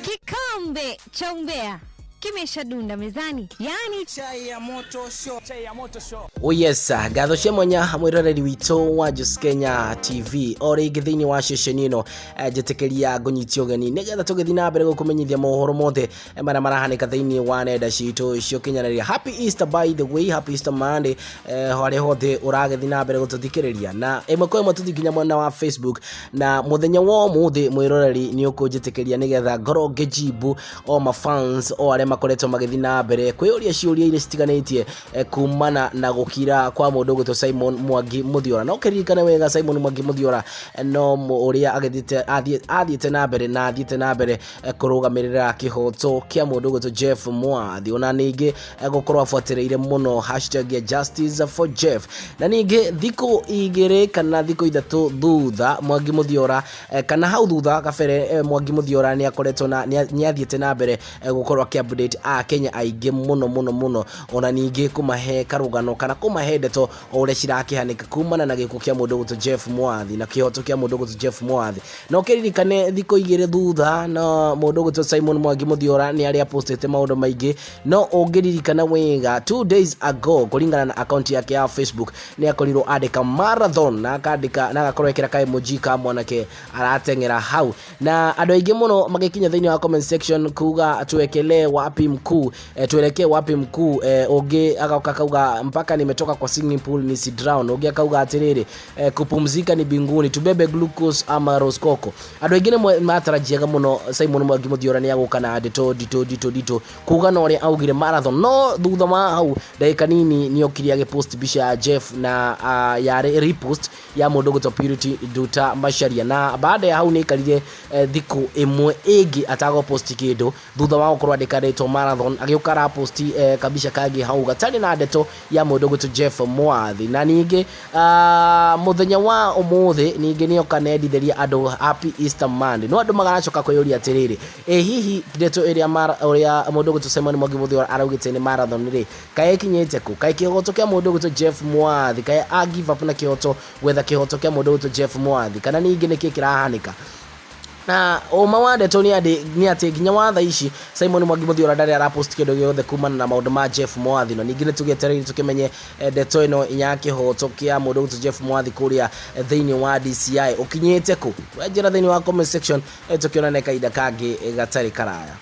Kikombe cha umbea kimeshadunda mezani, yani Chai ya moto show. Chai ya moto show. Oh yes, ngatho cia mwanya mwiroreri witũ wa Juice Kenya TV o rĩngĩ thĩinĩ wa ceceni ĩno, njĩtĩkĩria ngũnyitie ũgeni nĩgetha tũgĩthiĩ na mbere gũkũmenyithia mohoro mothe marĩa marahanĩka thĩinĩ wa nenda citũ cia ũkinyanĩria. Happy Easter, by the way, happy Easter Monday, harĩa hothe ũragĩthiĩ na mbere gũtũthikĩrĩria na ĩmwe kwa ĩmwe tũthiĩ nginya mwena wa Facebook. Na mũthenya wa ũmũthĩ, mwĩroreri, nĩ ũkũnjĩtĩkĩria nĩgetha ngorwo ngĩjibu o mafans o arĩa makoretwo magĩthiĩ na mbere kwĩyũria ciũria iria citiganĩtie kumana na gũkira kwa mũndũ ũgwĩtwo Simon Mwangi Mũthiora. No kĩririkane wega, Simon Mwangi Mũthiora no ũrĩa agĩthiĩte athiĩte na mbere na athiĩte na mbere kũrũgamĩrĩra kĩhoto kĩa mũndũ ũgwĩtwo Jeff Mwathi, ona ningĩ gũkorwo abuatĩrĩire mũno hashtag ya justice for Jeff. Na ningĩ thikũ 2 kana thikũ 3 thutha, Mwangi Mũthiora, kana hau thutha kabere, Mwangi Mũthiora nĩ akoretwo na nĩ athiĩte na mbere gũkorwo akĩ update a Kenya aingĩ mũno mũno mũno, ona ningĩ kũmahe karũgano kana kũmahe ndeto o ũrĩa cirakĩhanĩka kumana na gĩkuũ kĩa mũndũ ũgwĩtwo Jeff Mwathi na kĩhoto kĩa mũndũ ũgwĩtwo Jeff Mwathi. Na ũkĩririkane thikũ 2 thutha na mũndũ ũgwĩtwo Simon Mwangi Mũthiora nĩ arĩa postete maũndũ maingĩ. No ũngĩririkana wega, 2 days ago, kũringana na account yake ya Facebook, nĩ akorirwo andĩka marathon na akandĩka na agakorwo ekĩra ka emoji ka mwanake arateng'era hau, na andũ aingĩ mũno magĩkinya thĩinĩ wa comment section kuga, "Tuwekelee wapi mkuu, tuelekee wapi mkuu?" Ũngĩ agoka akauga, "Mpaka nimetoka kwa swimming pool nisi drown." Ũngĩ akauga atĩrĩrĩ, "Kupumzika ni mbinguni, tubebe glucose ama roskoko." Andũ aingĩ nĩ matarajiaga mũno Simon Mwangi Mũthiora nĩ agũka na ndeto nditũ nditũ nditũ kuga na ũrĩa augire marathon. No thutha wa hau ndagĩka nini nĩ okire agĩpost mbica ya Jeff na yarĩ repost ya mũndũ ũgwĩtwo Purity Nduta Macharia. Na baada ya hau nĩ aikarire thikũ ĩmwe ĩngĩ atagũposti kĩndũ thutha wa gũkorwo andĩka rĩtwa marathon. Agĩũka araposti kabica kangĩ hau gatarĩ na ndeto ya mũndũ ũgwĩtwo Jeff Mwathi. Na ningĩ mũthenya wa ũmũthĩ ningĩ nĩ oka nendithĩria andũ happy Easter Monday, no andũ magaracoka kwĩyũria atĩrĩrĩ, ĩ hihi ndeto ĩrĩa ũrĩa mũndũ ũgwĩtwo Simon Mwangi Mũthiora araugĩte nĩ marathon rĩ, kaĩ ĩkinyĩte kũ? Kaĩ kĩhoto kĩa mũndũ ũgwĩtwo Jeff Mwathi, kaĩ a give up na kĩhoto gwetha kĩhoto kĩa mũndũ ũgwĩtwo Jeff Mwathi, kana ningĩ nĩkĩ kĩrahanĩka? Na ũma wa ndeto nĩ atĩ nginya wa thaa ici Simon Mwangi Mũthiora ndarĩ arapost kĩndũ gĩothe kumana na maũndũ ma Jeff Mwathi. Na ningĩ nĩ tũgĩetereire tũkĩmenye ndeto ĩno ya kĩhoto kĩa mũndũ ũgwĩtwo Jeff Mwathi kũrĩa thĩinĩ wa DCI ũkinyĩte kũ. Wenjĩra thĩinĩ wa comment section, tũkĩonane kahinda kangĩ gatarĩ karaya.